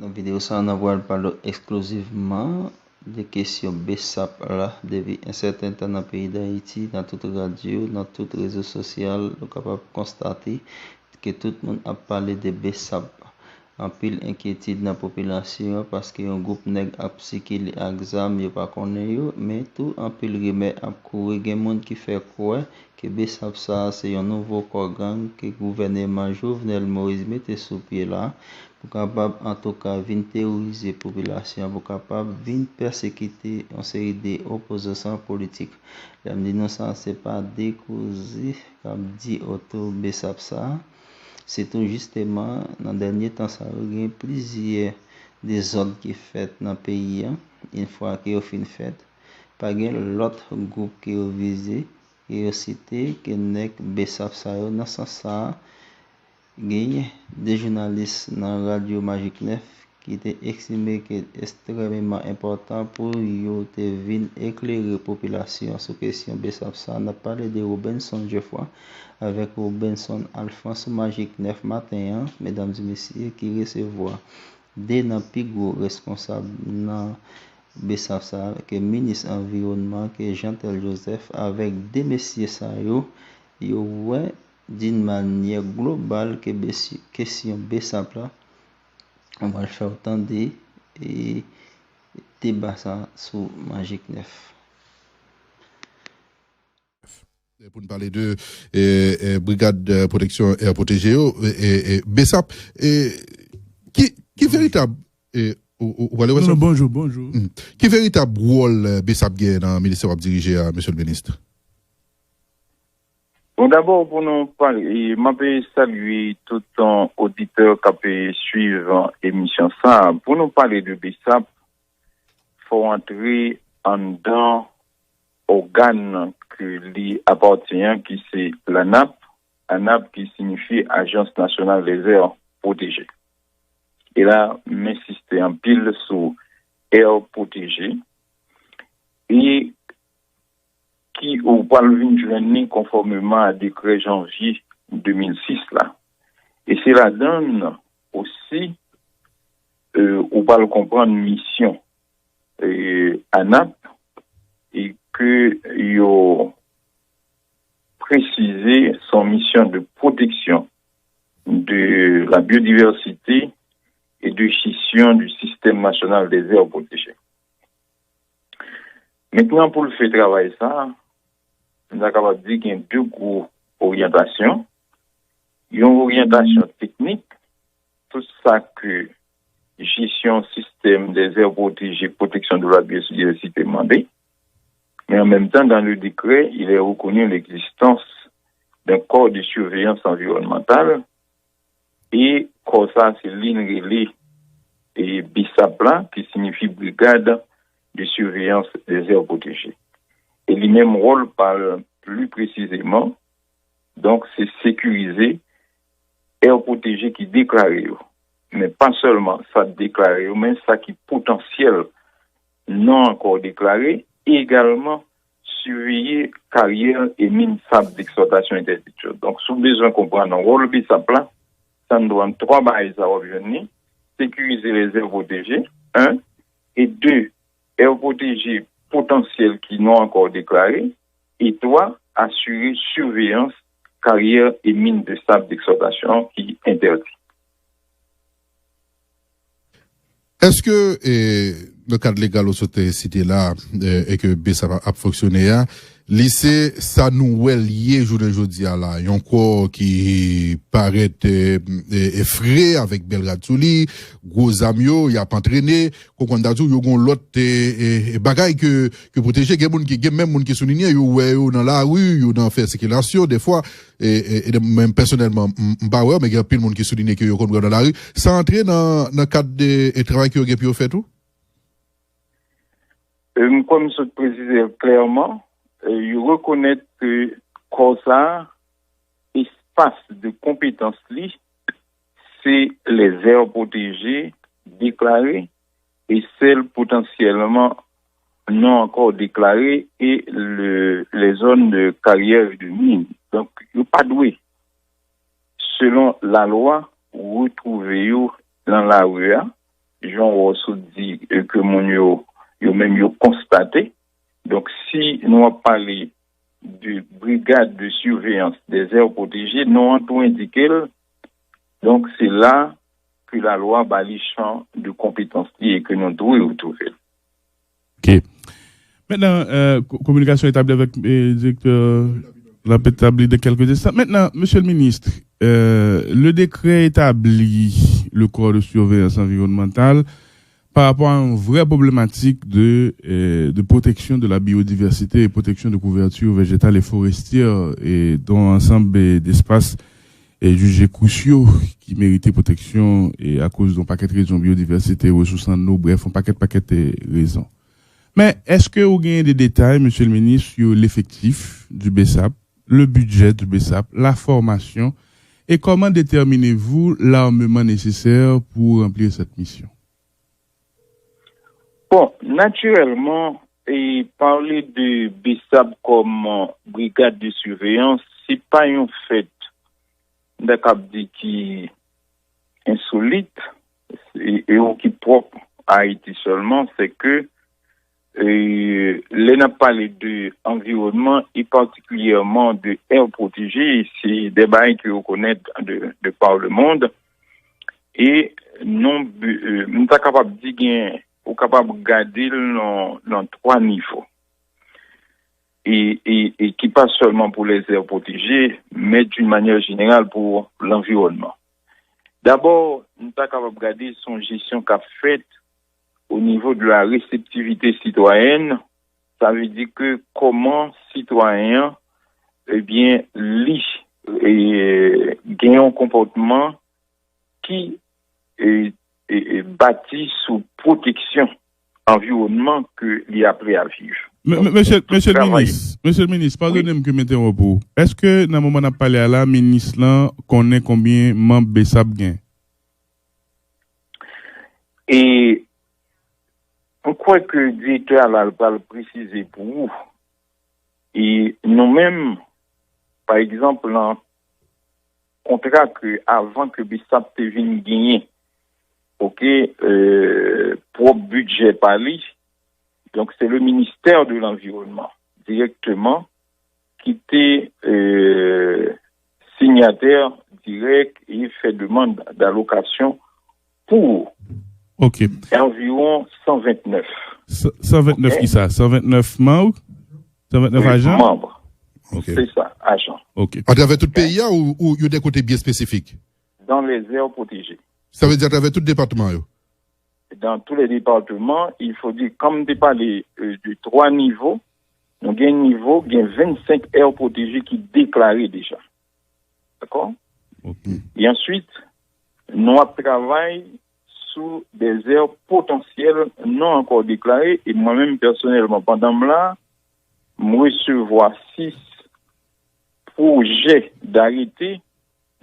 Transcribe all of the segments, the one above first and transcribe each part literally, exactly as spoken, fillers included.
Nan videyo sa a, nou pral pale eksklizivman de kesyon BESAP la. Depi yon sèten tan nan peyi Dayiti, nan tout radyo, nan tout rezo sosyal, nou kapab konstate ke tout moun ap pale de BESAP. Anpil enkyetid nan popilasyon an paske yon gwoup nèg ap sikile ak zam yo pa konnen yo, men tou anpil rimè ap kouri. Gen moun ki fè kwè ke BESAP sa a se yon nouvo kò gang ke gouvèneman Jovenel Moïse mete sou pye la pou kapab, antouka, vin teworize popilasyon an, pou kapab vin pèsekite yon seri de opozan politik. Lè m di nou sa, se pa de koze k ap di oto BESAP sa a. Se tou jisteman, nan dènye tan sa yo, gen plizyè dezòd ki fèt nan peyi a. Yon fwa ke yo fin fèt, pa gen lòt gwoup ke yo vize, ke yo site, ke nèg BESAP sa yo. Nan sans sa a, genyen de jounalis nan radyo Magik nèf ki te estime ke ekstrèmeman enpòtan pou yo te vin eklere popilasyon sou kesyon BESAP sa a. N ap pale de Robenson Geoffroy avèk Robenson Alphonse sou Magik nèf maten an, medam e mesye, ki resevwa de nan pi gwo reskonsab nan BESAP sa a, ke minis anviwònman, ke Jeantel Joseph, avèk de mesye sa yo, yo wè d'une manière globale ke besi-, kesyon BESAP la, nou pral fè w tande e deba sa sou Magik nèf. Pou n pale de e, e, Brigad e, Pwoteksyon e, Pwoteje yo, e, e, e, BESAP, e, ki, ki veritab e, ou, ou, ou pale wè sa? Non, non, bonjou, bonjou. Ki veritab wòl e, BESAP gen nan ministè w ap dirije a, mesye le minis? Bon, dabò, pou nou pale, e, m ap salye tout e, oditè k ap e, swiv e, emisyon sa a. Pou nou pale de BESAP, fò w antre anndan ògàn ke li apatyen an, ki se l'ANAP, ANAP ki siyifi Agence Nationale des Aires Protégées. E la, m ensiste anpil sou air protégé, e ki ou pral vin jwenn li konfòmeman a dekrè janvye de mil sis la. E se ladan l osi e, ou pral konprann misyon e, ANAP e ke yo presize se yon misyon de pwoteksyon de la biodiversité et de gestion du système national des aires protégées. Mentnan pou l fè travay sa, nou ta kapab di gen de gwo oryantasyon. Yon oryantasyon teknik, tout sa ke jesyon sistèm des aires protégées, protection de la biodiversité mande. Mais en même temps, dans le décret, il est reconnu l'existence d'un corps de surveillance environnementale e kò sa se li n rele e BSAP la, ki siyifi Brigade de Surveillance des Aires Protégées. E li menm wòl pa l pli presizeman, donk, se sekirize air protégé ki deklare yo. Men pa sèlman sa deklare yo, men sa ki potansyèl non ankò deklare, e egalman siveye karyè e min sab deksplwatasyon entèdi yo. Donk, si w bezwen konprann wòl BSAP la, sa n dwa twa bagay sa w ap jwenn li, sekirize lèzè pwoteje, en, e de, air protégé potansyèl ki non ankò deklare, e twa, asire siveyans karyè e min de sab deksplwatasyon ki entèdi. Èske e, nan kad legal ou sot site la e, e ke BSAP ap fonksyone a, li se sa nou wè l ye jounen jodi a la, yon kò ki parèt e, e, e fre avèk bèl rad sou li, gwo zam yo, y ap antrene, konprann dati w, yo gen lòt e, e, e bagay ke, ke pwoteje. Gen moun ki, gen menm moun ki soulinye, yo wè yo nan lari, yo nan fè sikilasyon, dèfwa, e, e, e mwen pèsonèlman, m, m pa wè yo, men gen anpil moun ki soulinye ke yo konn wè yo nan lari. Sa antre nan, nan kad de e, travay ke yo gen pou yo fè tou? E, m kwè m sot presize l klèman, e, yo rekonèt ke kò sa a, espas de konpetans li, se lèzè pwoteje deklare e sèl potansyèlman non ankò deklare e le, les zones de carrière et de mine. Donk, yo pa dwe, selon lalwa, retwouve yo nan lari a, jan w sot di, e, ke moun yo, yo menm yo konstate. Donk, si nou ap pale de brigad de surveillance des aires protégées, non an tou endike l. Donk, se la ke lalwa ba li chan de konpetans li e ke nou dwe retwouve l. Ok. Mentnan, euh, ko- kominikasyon etabli avèk euh, direktè, l ap etabli de kèlke instan. Mentnan, Mesye le Ministre, euh, le décret établit le corps de surveillance environnementale par rapport à une vraie problématique de, euh, de protection de la biodiversité et protection de couverture végétale et forestière et dont ensemble d'espaces e jije kous yo ki merite pwoteksyon e akoz yon pakèt rezon, byodivèsite, resous an nou, brèf, yon pakèt pakèt e rezon. Men, èske ou genyen de detay, Mesye le Minis, sur l'effectif du BSAP, le budget du BSAP, la formation, et comment déterminez-vous l'armement nécessaire pour remplir cette mission? Bon, natirèlman, e pale de BSAP kòm brigad de surveillance, se pa yon fèt m ta kab di ki ensolit e, e ou ki pwòp a Ayiti sèlman, se ke e, lè n ap pale de anviwònman e patikilyèman de air protégé, se de bagay ki rekonèt de, de par le monde. E non, e, m ta kapab di gen, ou kapab gade l nan, nan twa nivo. E, e, e ki pa sèlman pou les aires protégées, men d'une manière générale pou lanviwònman. Dabò, nou ta kapab gade se yon jesyon k ap fèt o nivo de la reseptivite sitwayèn, sa vle di ke kòman sitwayen an, ebyen, li e, gen yon konpòtman ki e, e, e, bati sou pwoteksyon anviwònman ke li aple a viv. Mesye le Minis, Mesye le Minis, padone m ke m entewonp ou. Èske nan moman n ap pale a la, Minis lan konnen konbyen manm BSAP gen? E m kwè ke direktè a la pral presize pou ou. E nou menm, pa egzanp, nan kontra ke avan ke BSAP te vin genyen, oke, euh, pwòp bidjè pa li, donk se le ministère de l'environnement direkteman ki te euh, sinyatè dirèk e fè demann d'alokasyon pou Ok. anviwon san vennèf. San vennèf kisa? San vennèf manm? San vennèf ajan? Manm. Ok. Se sa, ajan. Ok. Atravè tout peyi a ou, ou yo de kote byen espesifik? Dans les aires protégées. Sa vle di atravè tout depatman yo? Dans tous les départements, il faut dire, comme de parler euh, de trois niveaux, nou gen nivo, gen vennsenk aires protégées ki deklare deja. Dakò? Ok. E answit, nou ap travay sou des aires potentielles non encore déclarées. E mwen menm pèsonèlman, pandan m la, m resevwa sis pwojè darete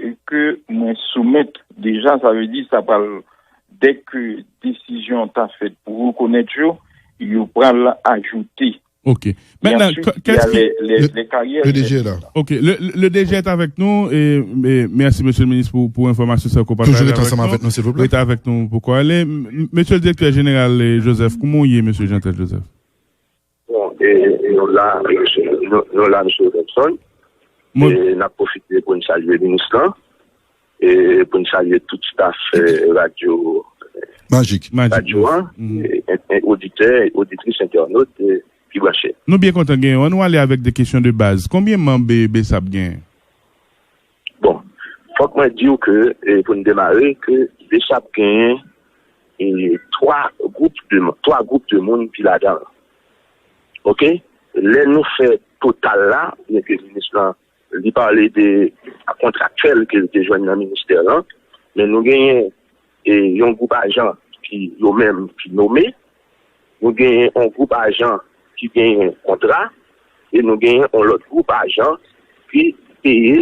e ke mwen soumèt deja, sa vle di sa pral, dèk desizyon ta fèt pou rekonèt yo, yo pral ajoute. Ok. Maintenant, Ensuite, il y a les, les, les carrières. Le DG est là. Ok, le, le DG est avec nous. Et, et merci, monsieur le ministre, pour, pour l'information. Ça, qu'on partage Toujours être avec ensemble nous. Avec nous, s'il vous plaît. Rete avèk nou pou kwale. M- Monsieur le directeur général eh, Joseph, comment est, monsieur Jean-Tel Joseph? Bon, e, e nou la, nou, nou la, M. Robinson. Mwen- E n ap pwofite pou n salye minis lan. E pou n salye tout staff eh, radyo Magic. Magic. Radyo an, Mhm. e, e, e, oditè, oditris, entènot, e, ki branche. Nou byen kontan genyen. Ann nou ale avèk de kesyon de baz. Konbyen manm B- BSAP genyen? Bon, fòk mwen di w ke, e, pou n demare, ke BSAP genyen e, twa gwoup de, twa gwoup de moun ki ladan l. Ok? Lè nou fè total la, byen ke minis lan, li pale de kontraktyèl ke l te jwenn nan ministè lan, men nou genyen e, yon gwoup ajan ki yo menm ki nome, nou genyen yon gwoup ajan ki genyen kontra, e nou genyen yon lòt gwoup ajan ki peye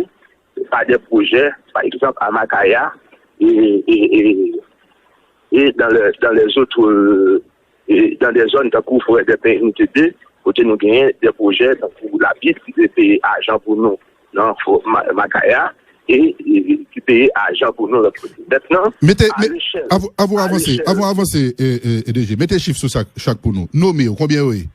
pa de pwojè, pa egzanp, a Makaya, e, e, e, e dans les, dans les autres, euh, e dans des zones tankou forè de pen inite de, kote nou genyen de pwojè tankou Labit ki te peye ajan pou nou nan fo- Ma- Makaya, e, e ki peye ajan pou nou lòt kote. Mentnan, mete, a lechèl, avan w avanse, avan w avanse, e, e, e D G, mete chif sou sa, chak pou nou. Nome yo, konbyen yo ye?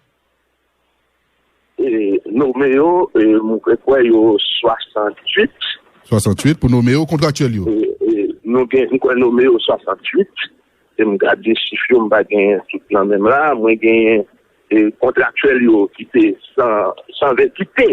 E, nome yo, e, mwen kwè yo swasanntuit. Swasanntuit pou nome yo, kontraktyèl yo? E, e, nou gen, mwen kwè nome yo swasanntuit. E m gade chif yo, m pa genyen tout nan men m la. Mwen genyen, e, kontraktyèl yo ki te san, san ven, ki te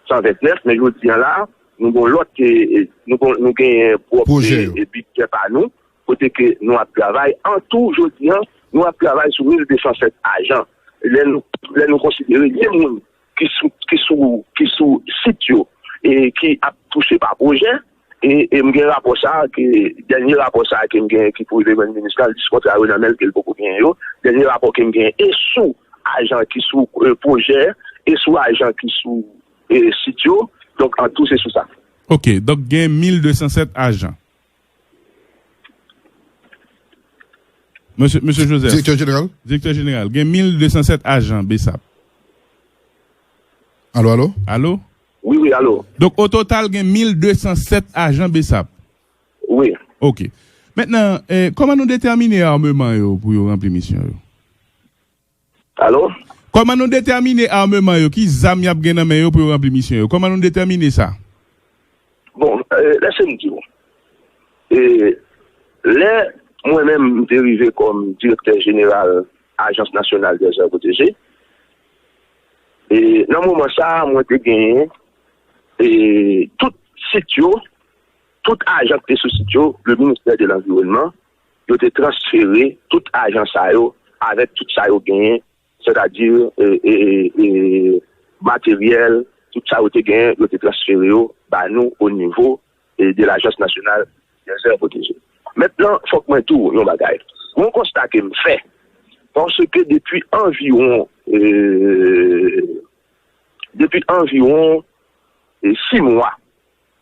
san ventnèf, men jodi a la, nou gon lòt, e, e, nou gon, nou genyen pwòp, e, e, bidjè pa nou, kote ke nou ap travay. An tou, jodi a, nou ap travay sou mil de san sèt ajan. Lè nou, lè nou konsidere de moun ki sou, ki sou, ki sou sit yo e ki ap touche pa pwojè, e, e m gen rapò sa a, ke, dènye rapò sa a ke m gen ki pou rive jwenn minis la, dis kontra yo nan men l ke l poko genyen yo. Dènye rapò ke m gen e sou ajan ki sou, e, pwojè, e sou ajan ki sou, e, sit yo. Donk, an tou, se sou sa. Ok, donk gen mil de san sèt ajan. Mesye, Mesye Joseph. Direktè jeneral? Direktè jeneral. Gen mil de san sèt ajan BSAP. Alo, alo? Alo? Wi, wi, alo. Donk, o total, gen mil de san sèt ajan BSAP. Wi. Ok. Mentnan, eh, kòman nou detèmine ameman yo pou yo ranpli misyon yo? Alo? Kòman nou detèmine ameman yo? Ki zam y ap gen nan men yo pou yo ranpli misyon yo? Kòman nou detèmine sa? Bon, eh, lèse m di w. Eh, lè mwen menm m te rive kòm direktè jeneral Agence Nationale des Aires Protégées, eh, nan moman sa a, mwen te genyen, eh, tout sit yo, tout ajan ki te sou sit yo, le ministère de l'Environnement, yo te transfere tout ajan sa yo avèk tout sa yo genyen, sètadi, e, e, e, e, materyèl, tout sa yo te genyen, yo te transfere yo ba nou o nivo, e, de l'Agence Nationale des Aires Protégées. Mentnan, fòk mwen di w yon bagay. Yon konsta ke m fè, paske depi anviwon, e, depi anviwon, e, sis mwa,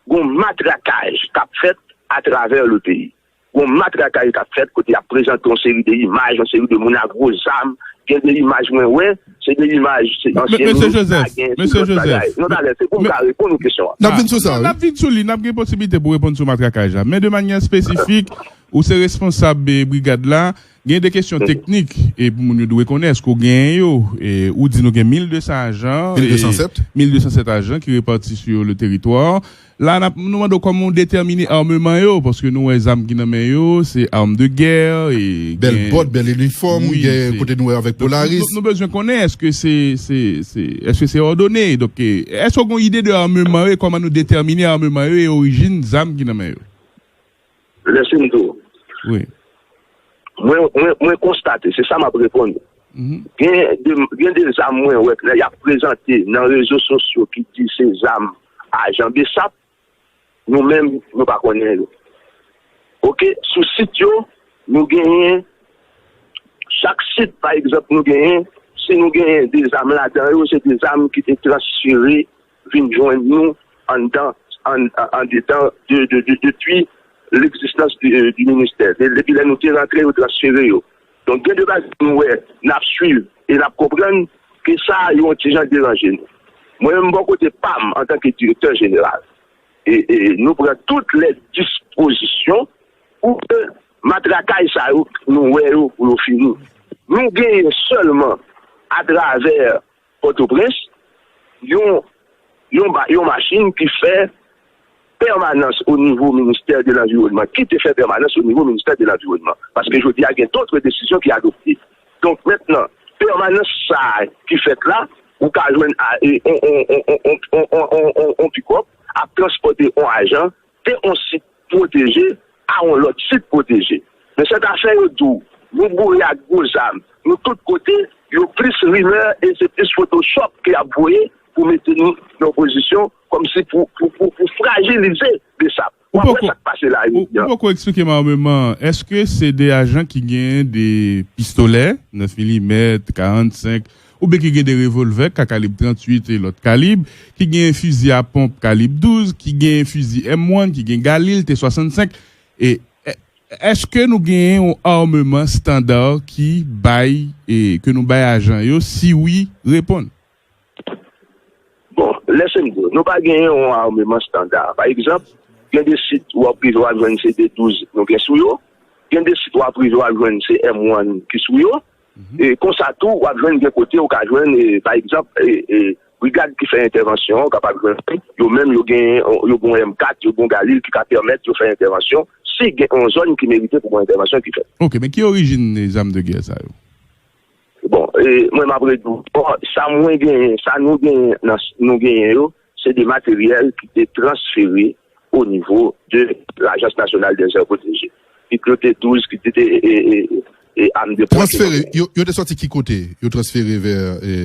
gon matrakaj k ap fèt atravè le peyi. Gon matrakaj k ap fèt kote y ap prezante yon seri de imaj, yon seri de moun ak gwo zam. Gen de imaj mwen wè, se de imaj, se ansyen minis la, gen tout lòt bagay. Non, talè, se pou m ka reponn ou kesyon an. N ap vin sou sa, wi. N ap vin sou li, n ap gen posiblite pou reponn sou matrakaj la. Men de manyè espesifik, ou se responsab, eh, brigad la, gen de kesyon teknik, e pou moun yo dwe konnen, èske w genyen yo? E ou di nou gen mil de san ajan, mil de san sèt? Mil de san sèt ajan ki repati sou le teritwa. La, n ap, nou mande w kòman w detèmine ameman yo, paske nou wè zam ki nan men yo, se arme de guerre, e bèl bòt, bèl inifòm, gen kote nou wè avèk Polaris. Nou, nou bezwen konnen, èske se, se, se, èske se òdone? Donk, e, èske w gen ide de ameman yo, e kòman nou detèmine ameman yo e orijin zam ki nan men yo? Lèse m di w. Wi. Mwen, mwen, mwen konstate, se sa m ap reponn. Gen de, gen de zam mwen wè, lè y ap prezante nan rezo sosyo ki di se zam ajan BSAP, nou menm, nou pa konnen yo. Oke, sou sit yo, nou genyen, chak sit, pa egzanp, nou genyen, si nou genyen de zam ladan yo, se de zam ki te transfere vin jwenn nou anndan, an, an, andedan de, de, de, depi legzistans di, di ministè. De, depi lè nou te rantre, yo transfere yo. Donk, gen de bagay nou wè, n ap swiv e n ap konprann ke sa a yon ti jan deranje nou. Mwen menm, bò kote pa m, antanke direktè jeneral, e, e nou pran tout lè dispozisyon pou ke matrakaj sa yo, nou wè yo pou yo fini. Nou genyen sèlman atravè Pòtoprens, yon, yon ba-, yon machin ki fè pèmanans o nivo ministè de lanviwònman, ki te fè pèmanans o nivo ministè de lanviwònman. Paske jodi a, gen dòt desizyon ki adopte. Donk, mentnan, pèmanans sa a ki fèt la, ou ka jwenn a, e, on, on pikòp ap transpòte on ajan de on sit pwoteje a on lòt sit pwoteje. Men sèt afè yo di w, nou boure ak gwo zam, nou tout kote, yo plis rimè e se plis Photoshop ke y ap voye pou mete nou nan pozisyon kòmsi pou, pou, pou, pou frajilize BSAP. W ap wè sa k pase la jodi a. Ou poko eksplike m ameman, èske se de ajan ki gen de pistolè, nèf milimèt, karannsenk, oubyen ki gen de revòlvè ka kalib tranntuit e lòt kalib, ki gen fizi a ponp kalib douz, ki gen fizi M one, ki gen Galil, T swasannsenk, e, e, èske nou genyen yon ameman estanda ki bay, e, ke nou bay ajan yo? Si wi, reponn. Bon, lèse m di w, nou pa genyen yon ameman estanda. Pa egzanp, Gen de sit w ap rive w ap jwenn se de douz nou gen sou yo. Gen de sit w ap rive w ap jwenn se M one ki sou yo. E konsa tou, w ap jwenn gen kote ou ka jwenn, e, pa egzanp, e, e, brigad ki fè entèvansyon an kapab jwenn yo menm, yo gen, yo gen M kat, yo gen Galil ki ka pèmèt yo fè entèvansyon si gen yon zòn ki merite pou gen entèvansyon ki fèt. Ok, men ki orijin e, zam de gè sa yo? Bon, e, mwen m ap redi w, bon, sa mwen genyen, sa nou genyen, nan, nou genyen yo, se de materyèl ki te transfere o nivo de Lajans Nasyonal dè Zè Pwoteje. Ki te douz, ki te, e, e, e, e, am de pwòch. Transfere, yo, yo te sòti ki kote? Yo transfere vè, e,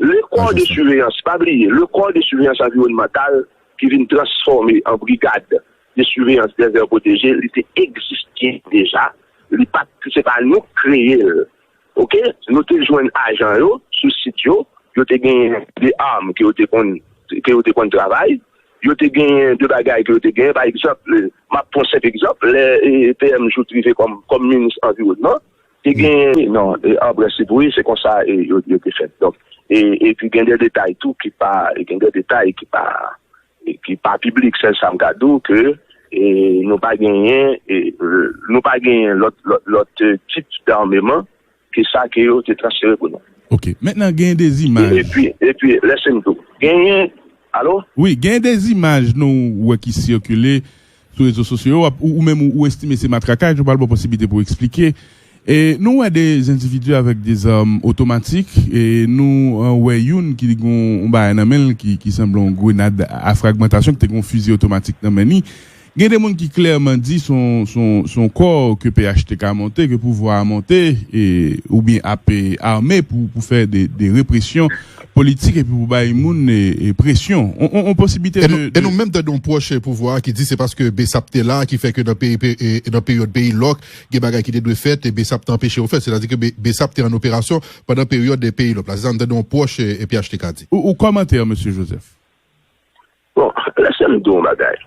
Le kò de siveyans, pa bliye, le kò de siveyans anviwònmantal ki vin transfòme an brigad de siveyans dè zè pwoteje, li te egziste deja, li pa, se pa nou k kreye l. Ok? Nou te jwenn ajan yo sou sit yo, yo te genyen de arm ke yo te konn, ke yo te konn travay, yo te genyen de bagay ke yo te genyen, pa egzanp, m ap pran senp egzanp, lè, e, P M Jouthe rive kòm, kòm minis anviwònman, te genyen, non, e, an prensip, wi, se konsa, e, yo, yo te fèt. Donk, e, epi gen de detay tou ki pa, gen de detay ki pa, ki pa piblik, sèl sa m ka di w ke, e, nou pa genyen, e, nou pa genyen lòt, lòt, lòt, e, tip d'ameman ke sa ke yo te transfere pou nou. Ok. Mentnan, gen de zimaj. Epi, epi, lèse m di w, genyen, alo? Wi, gen de zimaj nou wè ki sikile sou rezo sosyo yo, ou, ou menm ou, ou estime se matrakaj, nou pral ba w posiblite pou w eksplike. E nou wè de endividi avèk de zam otomatik, e nou, e, wè youn ki gen yon bagay nan men l ki, ki sanble yon grenad a fragmantasyon, ki te gen yon fizi otomatik nan men li. Gen de moun ki klèman di se yon, se yon, se yon kò ke P H T K monte, ke pouvwa a monte, e, oubyen ap, e, ame pou, pou fè de, de represyon politik epi pou bay moun, e, e, presyon. On, on, on posiblite. E nou, de, e nou menm tande yon pwòch pouvwa a ki di se paske BSAP te la ki fè ke nan peyi, pe-, e, nan peryòd peyi lòk, gen bagay ki te dwe fèt e BSAP te anpeche yo fèt. Sètadi ke B-, BSAP te an operasyon pandan peryòd de peyi lòk la. Se sa nou tande yon pwòch, e, e P H T K di. Ou, ou kòmantè, mesye Joseph? Bon, lèse m di w yon bagay.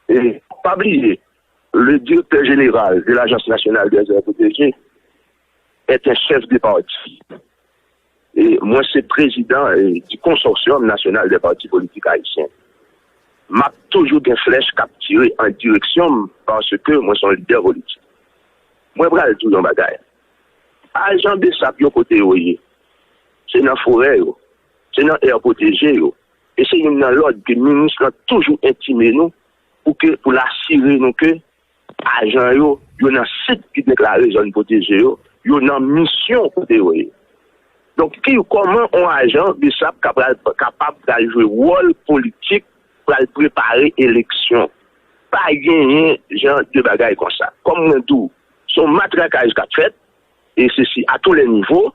E, pa bliye, le directeur général de l'Agence nationale des aires protégées est un chef de parti. E mwen se prezidan, e, du Consortium National des Partis Politiques Haïtiens. M ap toujou gen flèch k ap tire an direksyon m paske mwen se yon lidè politik. Mwen pral di w yon bagay. Ajan BSAP yo kote yo ye, se nan forè yo, se nan air protégé yo. E se youn nan lòd ke minis lan toujou entime nou pou ke, pou l asire nou ke ajan yo, yo nan sit ki deklare zòn pwoteje yo, yo nan misyon kote yo ye. Donk, ki, kòman yon ajan BSAP kapab, kapab pral jwe wòl politik, pral prepare eleksyon? Pa genyen jan de bagay konsa. Kòm mwen di w, se yon matrakaj k ap fèt, e se si a tou lè nivo.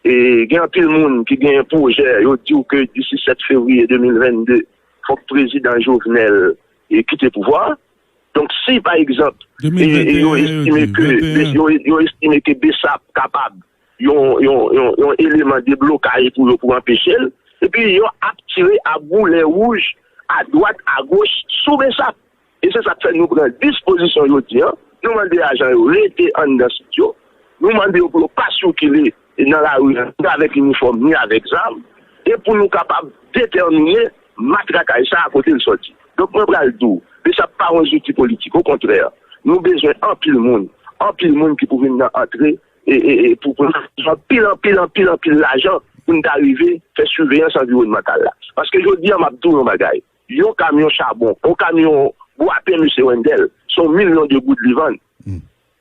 E gen anpil moun ki gen pwojè, yo di w ke disi sèt fevriye de mil vennde, fòk prezidan Jovenel, e, kite pouvwa a. Donk, si, pa egzanp, e, e, yo estime ke, yo, yo estime ke BSAP kapab yon, yon, yon, yon eleman de blokaj pou yo, pou anpeche l, epi yo ap tire a boulè wouj, a dwat, a goch, sou BSAP. E se sa k fè nou pran dispozisyon jodi a. Nou mande ajan yo rete anndan sit yo. Nou mande yo pou yo pa sikile nan lari a, ni avèk inifòm, ni avèk zam. E pou nou kapab detèmine matrakaj sa a kote l sòti. Donk, mwen pral di w, BSAP pa yon zouti politik. Okontrè, nou bezwen anpil moun, anpil moun ki pou vin nan antre, e, e, e pou, pou anpil, anpil, anpil, anpil lajan pou n ta rive fè siveyans anviwònmantal la. Paske jodi a, m ap di w yon bagay. Yon kamyon chabon, yon kamyon bwapen, mesye Wendell, se yon milyon de goud li vann.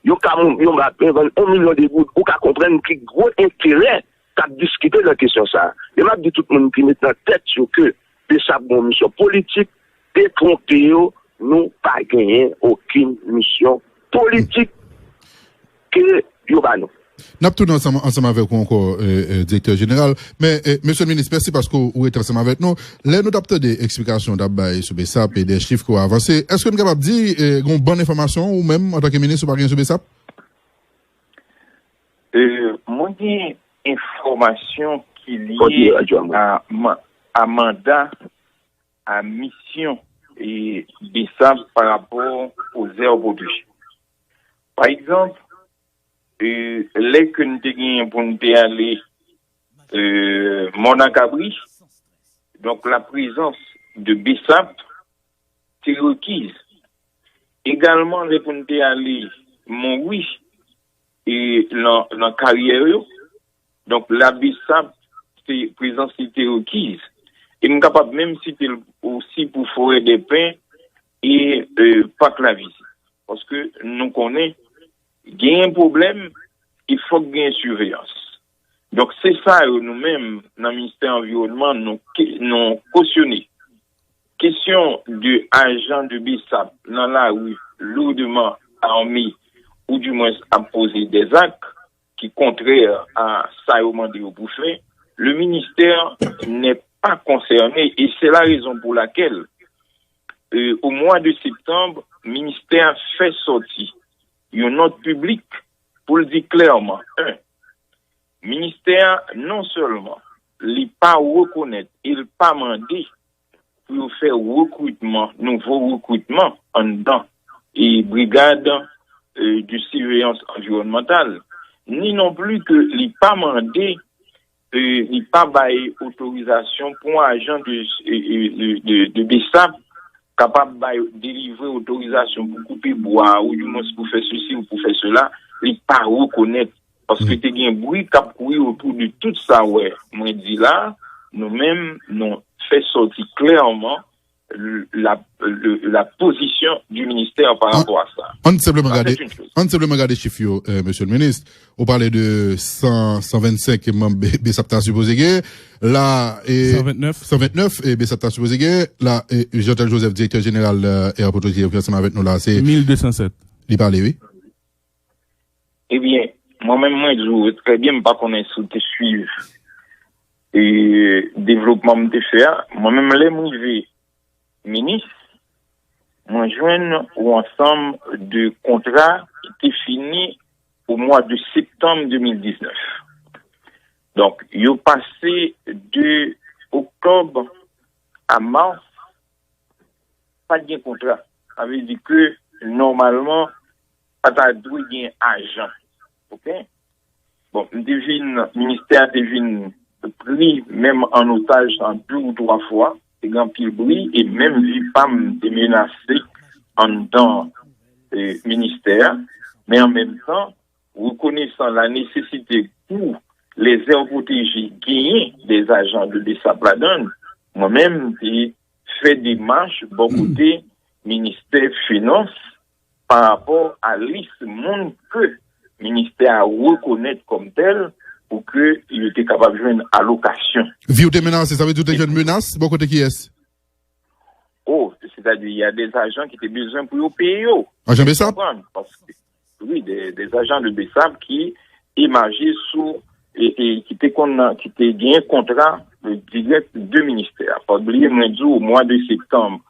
Yon kamyon, yon bwapen vann yon milyon de goud, ou ka konprann ki gwo enterè k ap diskite nan kesyon sa a. E m ap di tout moun ki met nan tèt yo ke BSAP gen yon misyon politik, detwonpe yo, nou pa genyen okenn misyon politik ke yo ba nou. N ap tounen ansanm, ansanm avèk ou ankò, e, e, direktè jeneral. Men, e, mesye minis, mèsi paske w rete ansanm avèk nou. Lè nou t ap tande eksplikasyon w t ap bay sou BSAP e de chif ke w avanse, èske n kapab di, e, gen yon bann enfòmasyon ou menm, antanke minis, ou pa gen sou BSAP? E, mwen gen enfòmasyon ki lye a ma-, a manda, a misyon, e, BSAP pa rapò o zè pwoteje. Pa egzanp, e, lè ke n te genyen pou n te ale, e, Mòn a Kabri, donk, la prezans de BSAP te rekiz. Egalman, lè pou n te ale Monwi, e nan, nan karyè yo, donk, la BSAP, se, prezans li te rekiz. E m kapab menm site l osi pou Forèdèpen e, e, Pak Lavizi. Paske nou konnen, genyen pwoblèm, e fòk genyen siveyans. Donk, se sa yo, nou menm, nan Ministè Anviwònman, nou, ke- nou kosyone. Kesyon de ajan de BSAP nan lari lourdman ame, ou dimwens ap poze dèzak ki kontrè a sa yo mande yo pou fè, le ministère n'est pas concerné, et c'est la raison pour laquelle, euh, au mois de septembre, ministè a fè sòti yon nòt piblik pou l di klèman, en, ministè a non sèlman li pa rekonèt e l pa mande pou yo fè rekritman, nouvo rekritman anndan e brigad, e, de siveyans anviwònmantal, ni non pli ke li pa mande, e, li pa bay otorizasyon pou yon ajan de, e, e, de, de, de BSAP kapab bay, delivre otorizasyon pou koupe bwa, ou dimwens pou fè sesi ou pou fè sela, li pa rekonèt. Paske te gen bri k ap kouri otou de tout sa w wè mwen di la, nou menm, nou fè sòti klèman l- la, le- la pozisyon du ministère par rapport à ça. Ann senpleman gade, ann senpleman gade chif yo, euh, Mesye le Minis. Ou pale de san, san vennsenk manm B- BSAP ta sipoze gen. La, e, san vennèf. San vennèf, e, BSAP ta sipoze gen. La, e, Jeantel Joseph, direktè jeneral, euh, Air Protégé, ki ansanm avèk nou la, se mil de san sèt. Li pale, wi. Ebyen, mwen menm, mwen di w trè byen, m pa konnen si w te swiv, e, devlopman m te fè a. Mwen menm, lè m rive minis, mwen jwenn yon ansanm de kontra ki te fini o mwa de septanm de mil diznèf. Donk, yo pase de oktòb a mas, pa t gen kontra. Sa vle di ke, nòmalman, pa ta dwe gen ajan. Oke? Bon, m te vin, ministè a te vin pri menm an otaj an de ou twa fwa, te gen anpil bri, e menm vi pa m te menase anndan, e, ministè a. Men an menm tan, rekonesan la nesesite pou les aires protégées genyen des agents de BSAP ladan l, mwen menm, m te fè demach bò kote ministè finans pa rapò a lis moun ke ministè a rekonèt kòm tèl pou ke yo te kapab jwenn alokasyon. Vi w te menase, sa vle di w te jwenn menas bò kote kiyès? Oh, c'est-à-dire, il y a des agents qui étaient besoin pour yo peye yo. Ajan BSAP? Konprann, paske, wi, des, des agents de BSAP ki emaje sou, e, e ki te konn, ki te gen kontra, e, dirèk de ministè a. Pa bliye, mwen di w, mwa de septanm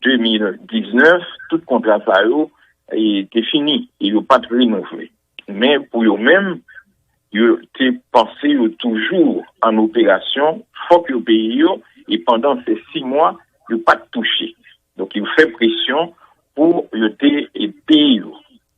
de mil diznèf, tout kontra sa yo, e, te fini, e yo pa t renouvle. Men pou yo menm, yo te panse yo toujou an operasyon, fòk yo peye yo, e pandan se sis mwa, yo pa t touche. Donk, yo fè presyon pou yo te, e, peye yo.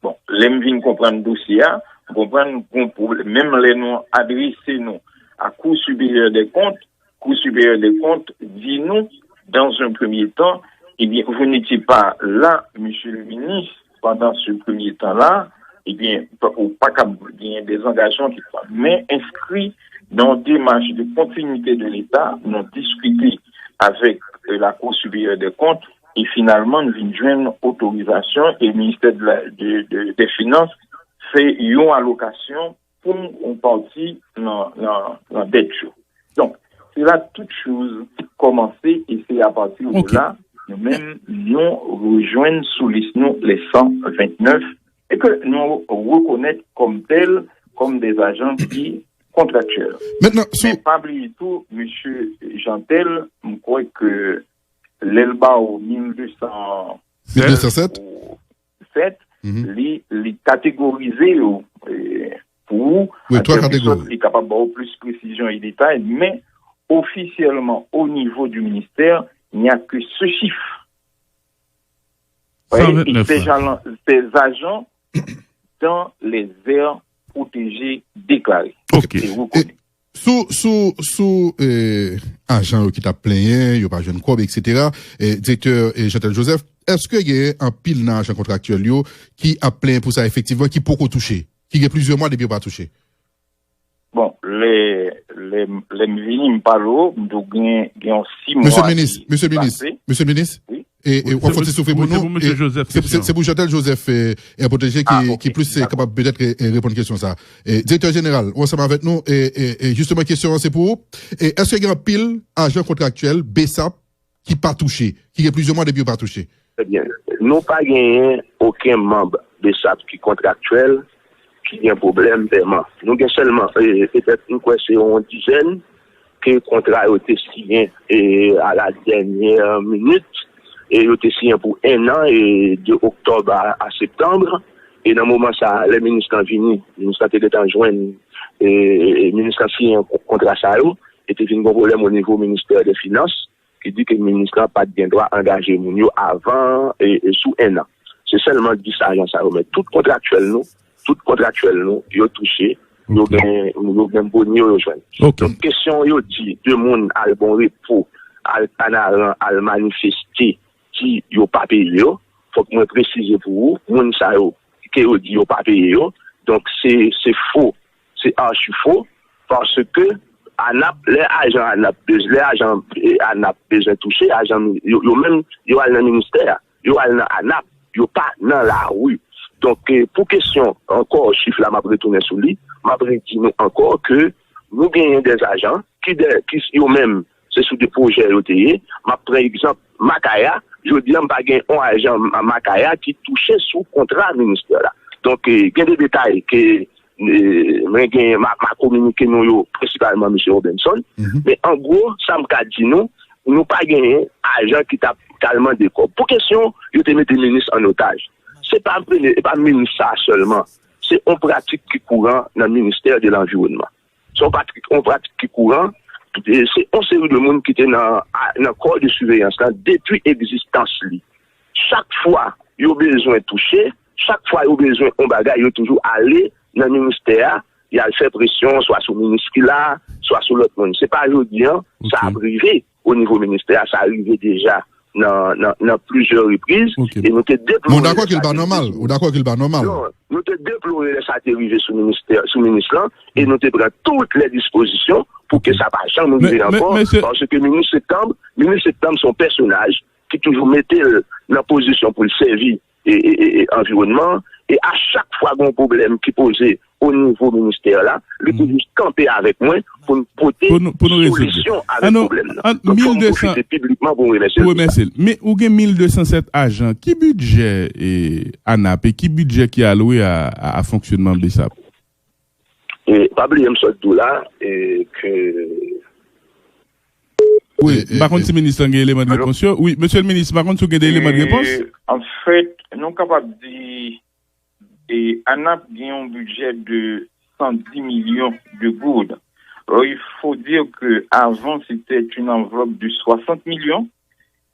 Bon, lè m vin konprann dosye a, m konprann gon pwoblèm. Menm lè nou adrese nou à Cour supérieure des comptes, Cour supérieure des comptes di nou, dans un premier temps, eh bien, vous n'étiez pas là, monsieur le ministre, pendant ce premier temps-là, eh bien, pa- ou pa kab genyen des engagements ki pran. Men enskri dans démarche de continuité de l'État, nou diskite avec, euh, la Cour supérieure des comptes, e finalman, nou vin jwenn otorizasyon e ministè de la, de, de, des finances fè yon alokasyon pou yon pati nan, nan, nan dèt yo. Donk, se la tout choz kòmanse e se apati de la, nou menm, nou rejwenn sou lis nou les san vennèf e ke nou rekonèt kòm tèl, kòm des agents ki kontraktyèl. Mentnan, sou Men pa bliye tou, mesye Jeantel, m kwè ke lè l ba w mil de san sèt, mil de san sèt? Ou sèt, Mhm. li, li kategorize yo, e, pou ou, Wi, an twa kèlke sòt, kategori. Li kapab ba w plis presizyon e detay, men ofisyèlman, au niveau du ministère, il n'y a que ce chiffre. Vous voyez, san vennèf, ces agents, ces agents dans les aires protégées déclarées. Ok. Et reconnus. E, Sou, sou, sou eh, ajan yo ki t ap plenyen, yo pa jwenn kòb, etsetera. Eh, direktè eh, Jeantel Joseph, èske gen anpil nan ajan kontraktyèl yo ki ap plenyen pou sa efektivman, ki poko touche, ki gen plizyè mwa depi yo pa touche? Bon, lè lè lè m vini, m pale w, m di w gen gen yon sis mwa ki pase. Mesye Minis, e, e, w ap fè yon ti soufle pou nou. Se pou Jeantel Joseph, e, e, Pwoteje ki, ki plis kapab petèt reponn kesyon sa. E, Direktè Jeneral, ou ansanm avèk nou, e, e, e jisteman kesyon an se pou ou. E, èske gen anpil ajan kontraktyèl, B S A P, ki pa touche, ki gen plizyè mwa depi yo pa touche? Trè byen. Nou pa genyen okenn manm B S A P ki kontraktyèl ki gen pwoblèm pèman. Nou gen sèlman, e, petèt, m kwè se yon dizèn ke kontra yo te siyen e, a la dènyè minit, e yo te siyen pou en an, e de oktòb a, a septanm. E nan moman sa a, lè minis lan vini, minis lan te gentan jwenn, e, minis lan siyen kontra sa yo, e te vin gen pwoblèm o nivo ministè de finans, ki di ke minis lan pa t gen dwa angaje moun yo avan e, e sou en an. Se sèlman dis ajan sa yo, men tout kontraktyèl nou, tout kontraktyèl nou, yo touche, yo gen yo gen bonyo yo jwenn. Donk kesyon yo di de moun al bon repo, al Kanaran, al manifeste, di yo pa peye yo, fòk mwen presize pou ou, moun sa yo ke yo di yo pa peye yo, donk se se fo, se achi fo, paske ANAP, lè ajan ANAP, lè ajan ANAP bezwen touche, ajan yo menm yo al nan ministè a, yo al nan ANAP, yo pa nan lari. Donk, pou kesyon ankò chif la, m ap retounen sou li, m ap redi nou ankò ke nou genyen dè ajan ki dè ki yo menm se sou de pwojè yo te ye. M ap pran egzanp Makaya, jodi a m pa gen yon ajan Makaya ki touche sou kontra ministè la. Donk, gen de detay ke mwen genyen, m a kominike nou yo prensipalman Mesye Robinson. Men an gwo, sa m ka di nou, nou pa genyen ajan ki t ap t al mande kòb. Pou kesyon yo te mete minis an otaj, se pa premye, e pa minis sa a sèlman. Se yon pratik ki kouran nan ministè de lanviwònman. Se yon pratik, yon pratik ki kouran. Se yon seri de moun ki te nan, nan kò de siveyans lan depi egzistans li. Chak fwa yo bezwen touche, chak fwa yo bezwen yon bagay, yo toujou ale nan ministè a, y al fè presyon, swa sou minis ki la, swa sou lòt moun. Se pa jodi a sa ap rive o nivo ministè a, sa rive deja nan, nan, nan plizyè repriz, e nou te deplore sa depi sou. Ou dakò ke l pa nòmal? Ou dakò ke l pa nòmal? Non, nou te deplore lè sa te rive sou ministè, sou minis lan, e nou te pran tout lè dispozisyon pou ke sa pa janm rive ankò, paske minis Septanm, minis Septanm se yon pèsonaj ki toujou mete l nan pozisyon pou l sèvi e, e, e, e anviwònman an, e a chak fwa gen yon pwoblèm ki poze o nivo ministè la, li toujou kanpe avèk mwen pou n pote solisyon avèk pwoblèm nan. Donk, fò m pwofite piblikman pou m remèsye l pou sa. Men ou gen mil de san sèt ajan. Ki bidjè e, ANAP e ki bidjè ki alwe a, a, a fonksyònman BSAP? E, pa bliye m sot di w la, e, ke Wi, m pa konn si minis lan gen eleman de repons yo. Wi, mesye le minis, m pa konn si w gen de eleman de repons. Anfèt, nou kapab di e, ANAP gen yon bidjè de san dis milyon de goud. Alors, il faut dire que avant, c'était une enveloppe de soixante millions.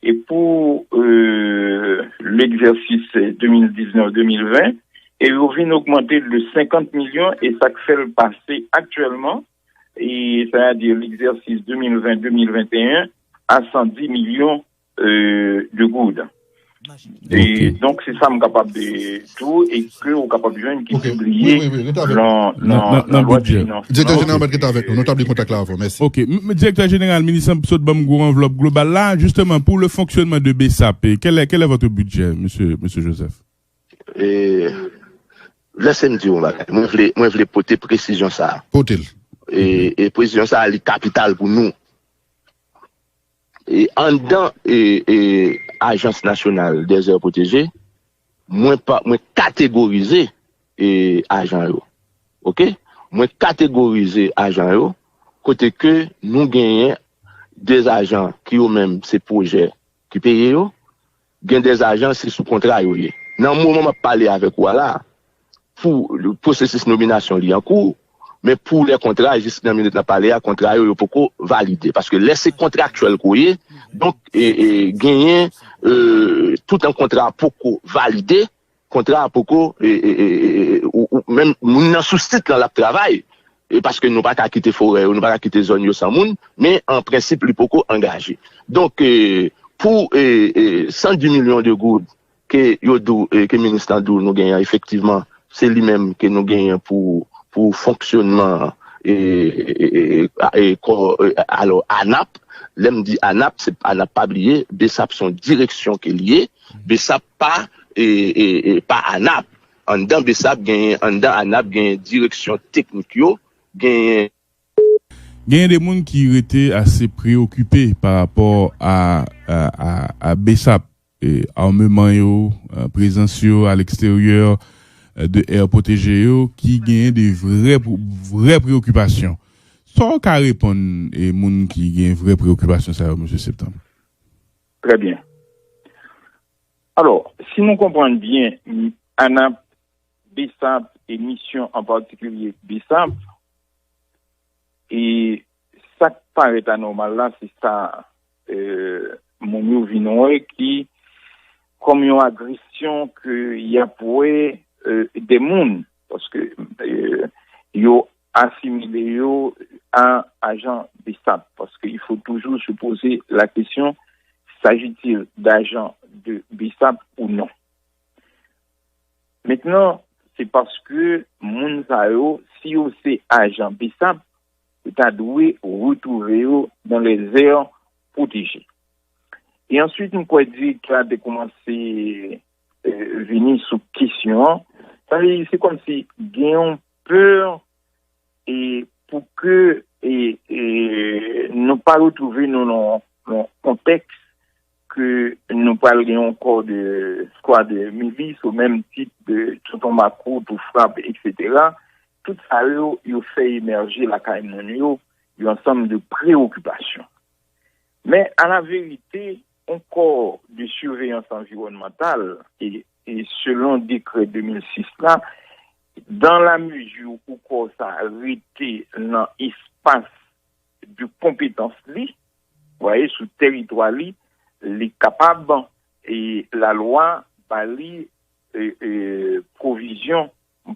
Et pour euh, l'exercice deux mille dix-neuf deux mille vingt, e yo vin ogmante l de senkant milyon, e sa k fè l pase aktyèlman, e sa a di l'exercice deux mille vingt deux mille vingt et un, a san dis milyon euh, de goud. E donk, se sa m kapab di w e ke ou kapab jwenn ki pibliye nan, nan, nan lwa de finans. Direktè jeneral mèt rete avèk nou. Nou tabli kontak la avè w. Mèsi. Ok. Direktè jeneral, minis lan sot ban m gwo anvlòp global la, justement, pour le fonctionnement de BSAP. Quel est, quel est votre budget, monsieur, monsieur Joseph? E, lèse m di w yon bagay. Mwen vle, mwen vle pote presizyon sa a. Pote l. E, e presizyon sa a, li kapital pou nou. E anndan e, e, Ajans Nasyonal dèzè pwoteje, mwen pa, mwen kategorize e, ajan yo. Oke? Mwen kategorize ajan yo kote ke nou genyen de ajan ki yo menm se pwojè ki peye yo, gen de ajan se sou kontra yo ye. Nan moman m ap pale avèk ou a la, pou pwosesis nominasyon li an kou, men pou lè kontra, jis nan minit n ap pale a, kontra yo, yo poko valide. Paske lè se kontraktyèl ke w ye, donk, e, e, genyen, e, toutan kontra a poko valide, kontra a poko, e, e, e, e, ou, ou, menm moun nan sou sit lan l ap travay, e paske nou pa ka kite forè yo, nou pa ka kite zòn yo san moun, men an prensip, li poko angaje. Donk, e, pou e, e, san di milyon de goud ke yo di w, e, ke minis lan di w nou genyen, efektivman, se li menm ke nou genyen pou, pou fonksyonman e, e, e, e, e, kò, e, alò, anap. Lè m di anap, se anap pa bliye, besap se yon direksyon ke l ye. Besap pa, e, e, e, pa anap. Anndan besap genyen, anndan anap genyen direksyon teknik yo, genyen Genyen de moun ki rete ase preyokipe pa rapò a, a, a, a besap, e, ameman yo, e, prezans yo aleksteryè, e, de air pwoteje yo, ki genyen de vrè, vrè preokipasyon. Sa w ka reponn, e, moun ki gen vrè preokipasyon sa yo, Mesye Septan? Trè byen. Alò, si nou konprann byen, anap, besap e misyon an patikilye besap, e sa k parèt anòmal la, se sa, e, moun yo vin wè ki kòm yon agresyon ke y ap wè, e, de moun, paske, e, yo asimile yo a ajan besap, paske il faut toujours se poser la question, s'agit-il d'agents de besap ou non? Mentnan, se paske moun sa yo, si yo se ajan besap, yo ta dwe retwouve yo dans les aires protégées. E answit, m kwè direktè a te kòmanse, e, vini sou kesyon an. Sa vle di, se kòmsi gen yon pè, e, pou ke, e, e, nou pa retwouve nou nan yon kontèks ke nou pral gen yon kò de, swa de milis, o menm tit de tonton makout ou frap, etsetera. Tout sa yo, yo fè emèje lakay moun yo, yon ansanm de preokipasyon. Men, a la verite, yon kò de siveyans anviwònmantal, e, e selon dekrè de mil sis la, dans la mesure où kò sa rete nan espas de konpetans li, voye, sou teritwa li, li kapab, e lalwa ba li, e, e, pwovizyon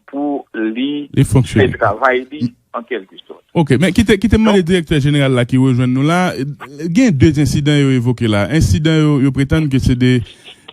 pou li fè travay li, an kèlkesòt. Ok, men kite, kite m mande direktè jeneral la ki rejwenn nou la. Gen de ensidan yo evoke la. Ensidan yo, yo pretann ke se de,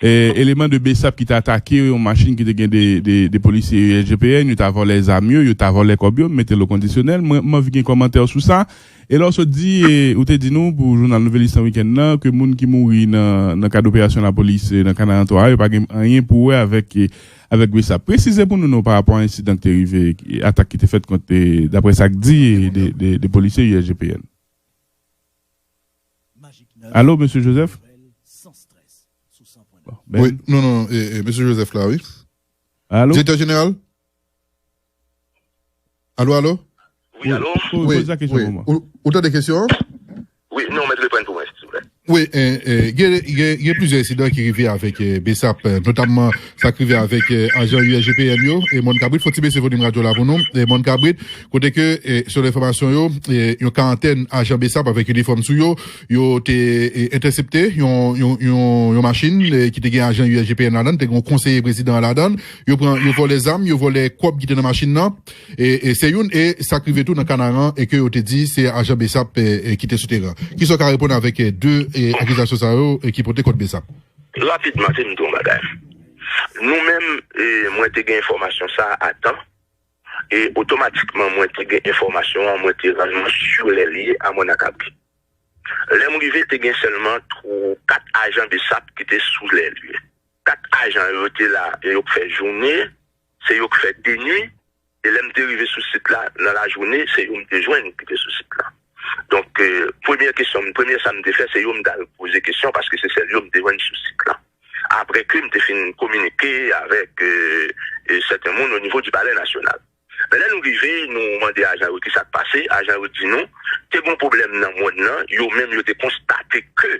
e, eleman de besap ki te atake yon machin ki te gen de, de, de polisye U S G P N, yo ta vòlè zam yo, yo ta vòlè kòb yo, m mete l o kondisyonèl. Mwen, m anvi gen kòmantè w sou sa. E lè w sot di, e, ou te di nou pou jounal Nouvelis nan wikenn nan, ke moun ki mouri nan, nan kad operasyon lapolis, e, nan Kanaran twa a, yo pa gen anyen pou wè avèk, e, avèk besap. Presize pou nou non pa rapò a ensidan ki te rive, atak ki te fèt kont, e, daprè sa k di, e, de, de, de polisye U S G P N. Alo, Mesye Joseph? Wi, non, non, e, e, Mesye Joseph la, wi. Alo? Direktè jeneral? Alo, alo? Wi, alo? Poze kesyon pou mwen. Ou, ou tande kesyon an? Wi, non, mèt reprann pou mwen, silvouplè. Wi, e, e, gen, gen, gen plizyè ensidan ki rive avèk, e, besap, e, notamman sa k rive avèk, e, ajan U S G P N yo, e, Mòn Kabrit, fò ti bese volim radyo la pou nou, e, Mòn Kabrit, kote ke, e, selon enfòmasyon yo, e, yon karantèn ajan besap avèk inifòm sou yo, yo te, e, entèsepte yon, yon, yon, yon machin, e, ki te gen ajan U S G P N ladan, te gen yon konseye prezidan an ladan, yo pran, yo vòlè zam, yo vòlè kòb ki te nan machin nan, e, e se youn, e sa k rive tou nan Kanaran, e ke yo te di se ajan besap, e, e, ki te sou teren. Kisa w ka reponn avèk, e, de, e, akizasyon sa yo, e, ki pote kont besap? Rapidman, se m di yon bagay. Nou menm, e, mwen te gen enfòmasyon sa a atan, e otomatikman mwen te gen enfòmasyon an, mwen te rann mwen sur les lieux a Mòn Kabrit. Lè m rive, te gen sèlman tw-, kat ajan besap ki te sou les lieux. Kat ajan yo te la, e yo k fè jounen, se yo k fè de nwi, e lè m te rive sou sit la, nan lajounen, se yo m te jwenn ki te sou sit la. Donk, e, premyè kesyon, premyè sa m te fè, se yo m t al poze kesyon, paske se sèl yo m te jwenn sou sit la. Apre ke m te fin kominike avèk, e, e, sèten moun o nivo di Palè Nasyonal. Men lè nou rive, nou mande ajan yo kisa k pase, ajan yo di nou, te gen yon pwoblèm nan mòn nan, yo menm yo te konstate ke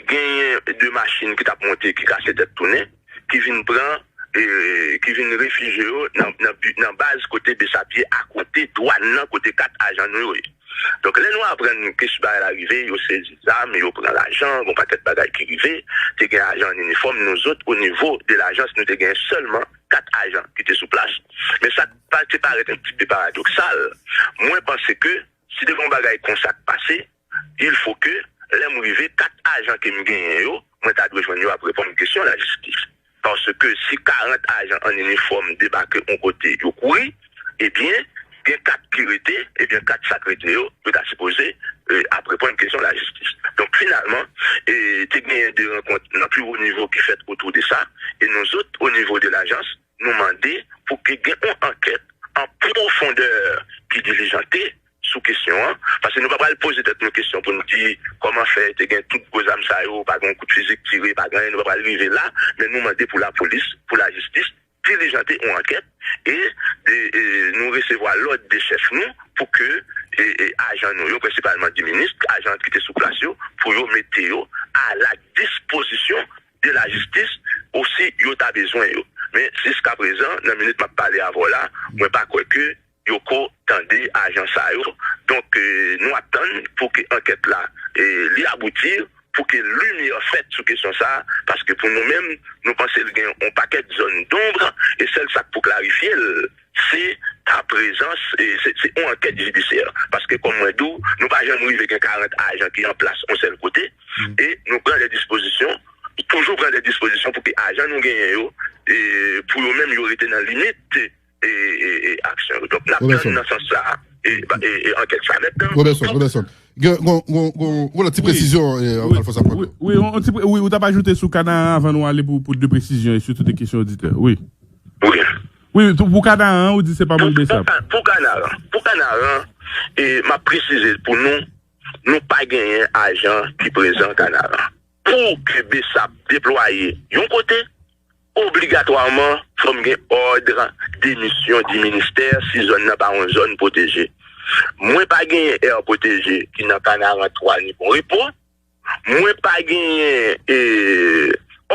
genyen de machin ki t ap monte, ki kase tèt tounen, ki vin pran, e, ki vin refijye yo nan, nan, nan baz kote besap ye, akote dwàn nan, kote kat ajan nou yo ye. Donk, Lè nou aprann ke sou bagay la rive, yo sezi zam, yo pran lajan, gon pakèt bagay ki rive, te gen ajan an inifòm, nou zòt o nivo de lajans, nou te gen sèlman kat ajan ki te sou plas. Men sa pa te parèt yon ti pe paradoksal. Mwen panse ke si te gen yon bagay konsa k pase, il faut que lè m rive, kat ajan ke m genyen yo, mwen ta dwe jwenn yo ap reponn kesyon lajistis. Paske si karant ajan an inifòm debake yon kote, yo kouri, ebyen, gen kat ki rete, ebyen, kat sa k rete yo, yo ta sipoze eh, ap reponn kesyon lajistis. Donk, finalman, eh, te genyen de rankont nan pi wo nivo ki fèt otou de sa, e nou zòt, o nivo de lajans, nou mande pou ke gen yon ankèt an pwofondè ki dilijante sou kesyon an, paske nou pa pral poze tèt nou kesyon pou nou di kòman fè te gen tout gwo zam sa yo, pa gen yon kout fizi k tire, pa gen anyen, nou pa pral rive la, men nou mande pou lapolis, pou lajistis, dilijante yon ankèt e, e, e nou resevwa lòd de chèf nou pou ke e, e, ajan nou yo, prensipalman di minis, ajan ki te sou plas yo, pou yo mete yo a la dispozisyon de lajistis osi yo ta bezwen yo. Men jiska prezan, nan minit m ap pale avè w la, mwen pa kwè ke yo ko tande ajan sa yo. Donk, eh, nou ap tann pou ke ankèt la, eh, li abouti, pou ke limyè fèt sou kesyon sa a, paske pou nou menm, nou panse l gen yon pakèt zòn donb, e sèl sa k pou klarifye l, se ta prezans, e se, se yon ankèt jidisyè. Paske, kòm mwen di w, nou pa janm rive gen karant ajan ki an plas yon sèl kote, e nou pran de dispozisyon, toujou pran de dispozisyon pou ke ajan nou genyen yo, e pou yo menm yo rete nan limit e, e, e, aksyon yo. Donk, n ap tann nan sans sa a, e, e, e, ankèt sa. Mentnan, Roberson, Roberson. Gen, gon, gon, gon, gon lòt ti presizyon, e, Alphonse ap pran. Wi, wi, on, on ti pre-, wi, ou t ap ajoute sou Kanaran avan nou ale pou, pou de presizyon e sitou de kesyon oditè. Wi. Wi. Wi, tou, pou Kanaran, ou di se pa moun Besap. Pou, pou Kanaran, pou Kanaran, e, m ap presize pou nou, nou pa genyen ajan ki prezan Kanaran. Pou ke Besap deplwaye yon kote, obligatwaman, fò m gen òd demisyon di ministè si zòn nan pa yon zòn pwoteje. Mwen pa genyen air pwoteje ki nan Kanaran twa ni Bon Repo. Mwen pa genyen, e,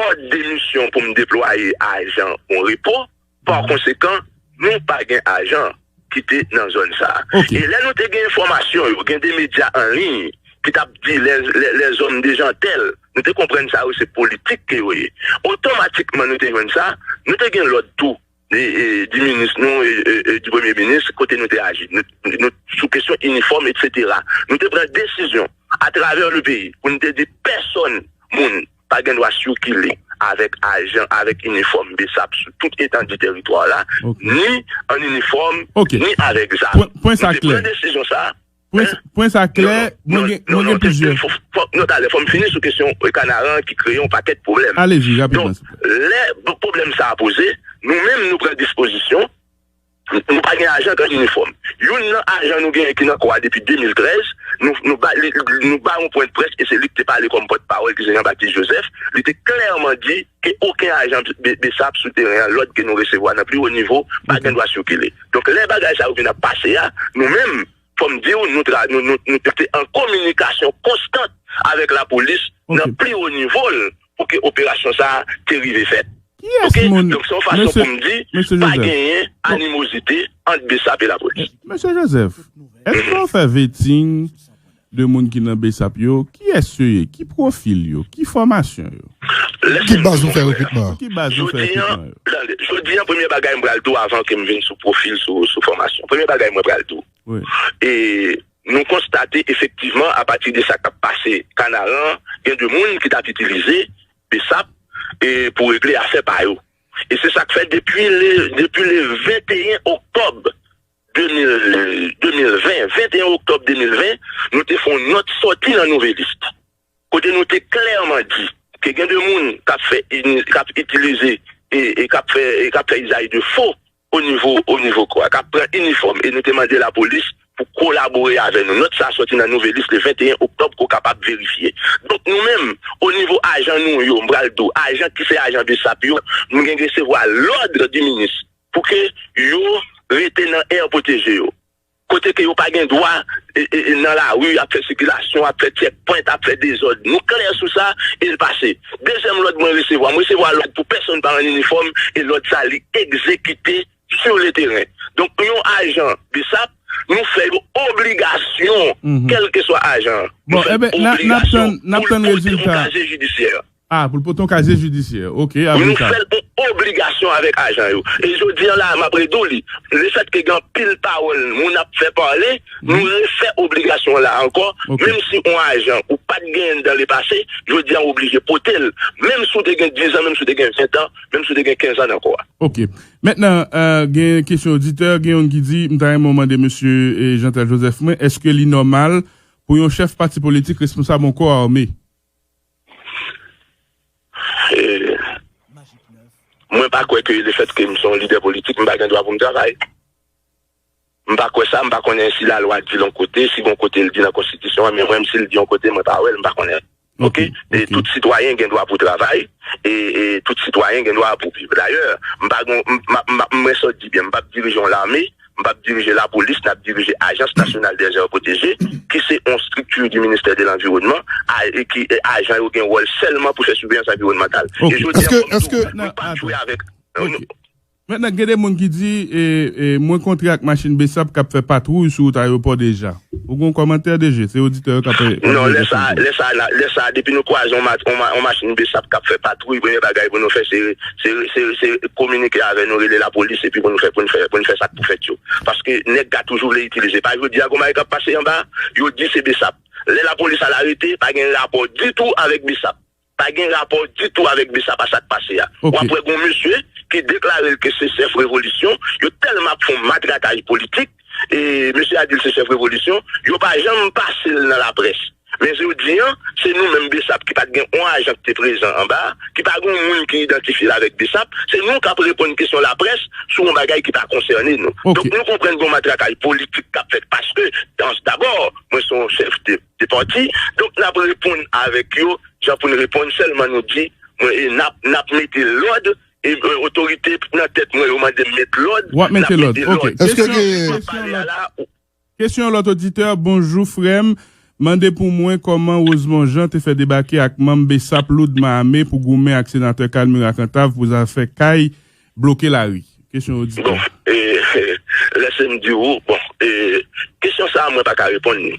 òd demisyon pou m deplwaye ajan Bon Repo. Pa konsekan, nou pa gen ajan ki te nan zòn sa a. E lè nou te gen enfòmasyon yo, gen de medya an liy ki t ap di les, les, les hommes de Jeantel, nou te konprann sa yo se politik ke yo ye. Otomatikman nou te jwenn sa, nou te gen lòd tou, e, e, di minis nou, e, e, e, di premye minis, kote nou te aji. Nou, nou, sou kesyon inifòm, etsetera. Nou te pran desizyon atravè le peyi pou nou te di pèsòn moun pa gen dwa sikile avèk ajan, avèk inifòm Besap sou tout etandi teritwa la, ni an inifòm, ni avèk zam. Pwen, pwen sa klè. Nou te pran desizyon sa a. Pwen, pwen sa klè, mwen gen, mwen gen plizyè. Fò, fò, non, talè, fò m fini sou kesyon, e, Kanaran ki kreye yon pakèt pwoblèm. Alezi, rapidman, silvouplè. Donk, lè pwoblèm sa a poze, nou menm nou pran dispozisyon, nou pa gen ajan k an inifòm. Youn nan ajan nou genyen ki nan kò a depi de mil trèz, nou, nou ba, li, nou ba yon pwen de près, e se li ki te pale kòm pòtpawòl, ki se Jean Baptiste Joseph. Li te klèman di ke okenn ajan B-, Besap sou teren an, lòd ke nou resevwa nan pi wo nivo, pa gen dwa sikile. Donk, lè bagay sa yo vin ap pase a, nou menm, fò m di w, nou tra-, nou, nou, nou te an kominikasyon konstan avèk lapolis nan pi wo nivo l pou ke operasyon sa a te rive fèt. Kiyès moun? Donk, se yon fason pou m di, pa genyen animozite ant Besap e lapolis. Mesye Joseph, èske w fè vetting de moun ki nan Besap yo? Kiyès yo ye? Ki pwofil yo? Ki fòmasyon yo? Ki baz ou fè rekritman an? Ki baz ou fè rekritman yo? Jodi an, premye bagay m pral di w avan ke m vin sou pwofil, sou, sou fòmasyon. Premye bagay mwen pral di w. E nou konstate efektivman, apati de sa k ap pase Kanaran, gen de moun ki t ap itilize Besap, e pou regle afè pa yo. E se sa k fè depi le, depi le venteyen oktòb de mil, de mil ven, venteyen oktòb de mil ven, nou te fè yon nòt sòti nan Nouvelliste. Kote nou te klèman di ke gen de moun k ap fè ini-, k ap itilize e, e k ap fè, e k ap fè izaj de fo o nivo, o nivo kò a, k ap pran inifòm, e nou te mande lapolis pou kolabore avè nou. Nòt sa a sòti nan Nouvelliste le venteyen oktòb, ke w kapab verifye. Donk, nou menm, o nivo ajan nou yo, m pral di w, ajan ki se ajan Besap yo, nou gen resevwa lòd di minis pou ke yo rete nan air pwoteje yo. Kote ke yo pa gen dwa, e, e, e, nan lari, ap fè sikilasyon, ap fè checkpoint, ap fè dezòd. Nou klè sou sa, e l pase. Dezyèm lòd mwen resevwa, mwen resevwa lòd pou pèsonn pa an inifòm, e lòd sa li egzekite sur le terrain. Donk, yon ajan Besap, nou fè yo obligasyon, kèlkeswa ajan an. Nou fè l obligasyon pou l pote yon kaze jidisyè. Ah, pou l pote yon kaze jidisyè. Ok, avoka. Wi, nou fè l yon obligasyon avèk ajan yo. E jodi a la, m ap redi w li. Lefètke gen anpil pawòl moun ap fè pale, nou refè obligasyon an la ankò. Menm si yon ajan ou pa t genyen l dan lepase, jodi a ou oblije pote l. Menm si w te gen diz an, menm si w te gen ven an, menm si w te gen kenz an ankò a. Ok. Mentnan, gen kesyon oditè, gen youn ki di, m ta renmen w mande mesye Jeantel Joseph mwen, èske li nòmal pou yon chèf pati politik responsab yon kò ame? Mwen pa kwè ke lefètke m se yon lidè politik, m pa gen dwa pou m travay. M pa kwè sa, m pa konnen si lalwa di l yon kote, si gon kote l di nan konstitisyon an, men mwen menm si l di yon kote, mwen pa wè l, m pa konnen. Ok? E tout sitwayen gen dwa pou travay, e, e tout sitwayen gen dwa pou viv. Dayè, m pa gon, m, m, m, mwen sa w di byen, m p ap dirije yon lame, m p ap dirije lapolis, n ap dirije Agence Nationale des Aires Protégées, ki se yon estrikti di ministè de lanviwònman, a, e ki, e ajan yo gen wòl sèlman pou fè siveyans anviwònmantal. E jodi a, kòm tou, nou pa t jwe avèk, nou, Mentnan, gen de moun ki di, e, e, mwen kontre ak machin BSAP k ap fè patwouy sou wout ayewopò deja. Ou gen yon kòmantè, D G? Se oditè yo k ap, e, Non, lè sa, lè sa, lè sa, depi nou kwaze yon, ma, yon, ma, yon machin BSAP k ap fè patwouy, premye bagay pou nou fè, se, se, se, se kominike avè nou, rele lapolis, epi pou nou fè, pou nou fè, pou nou fè sa k pou fèt yo. Paske nèg ka toujou vle itilize. Pa jodi a, gon bagay k ap pase anba, yo di se BSAP. Lè lapolis al arete, pa gen rapò ditou avèk BSAP. Pa gen rapò ditou avèk BSAP a sa k pase a. W ap wè gon mesye ki deklare l ke se chèf revolisyon, yo tèlman ap fè yon matrakaj politik, e mesye a di l se chèf revolisyon, yo pa janm pase l nan laprès. Men jodi a, se nou menm BSAP ki pa t gen yon ajan ki te prezan anba a, ki pa gen yon moun ki idantifye l avèk BSAP, se nou k ap reponn kesyon laprès sou yon bagay ki pa konsène nou. Donk, nou konprann gen yon matrakaj politik k ap fèt paske, dabò, mwen se yon chèf de de pati. Donk, n ap reponn avèk yo, jan pou n reponn, sèlman nou di, mwen, e n ap, n ap mete lòd, e, e, otorite nan tèt mwen yo mande m met lòd, n ap mete lòd. Ok. Èske gen Kesyon lòt oditè, bonjou frè m. Mande pou mwen kòman Rosemond Jean te fè debake ak manm BSAP loudman ame pou goumen ak senatè Calmira Cantave pou zafè kay bloke lari. Kesyon oditè. Bon, e, lèse m di w, bon, e, kesyon sa a mwen pa ka reponn li.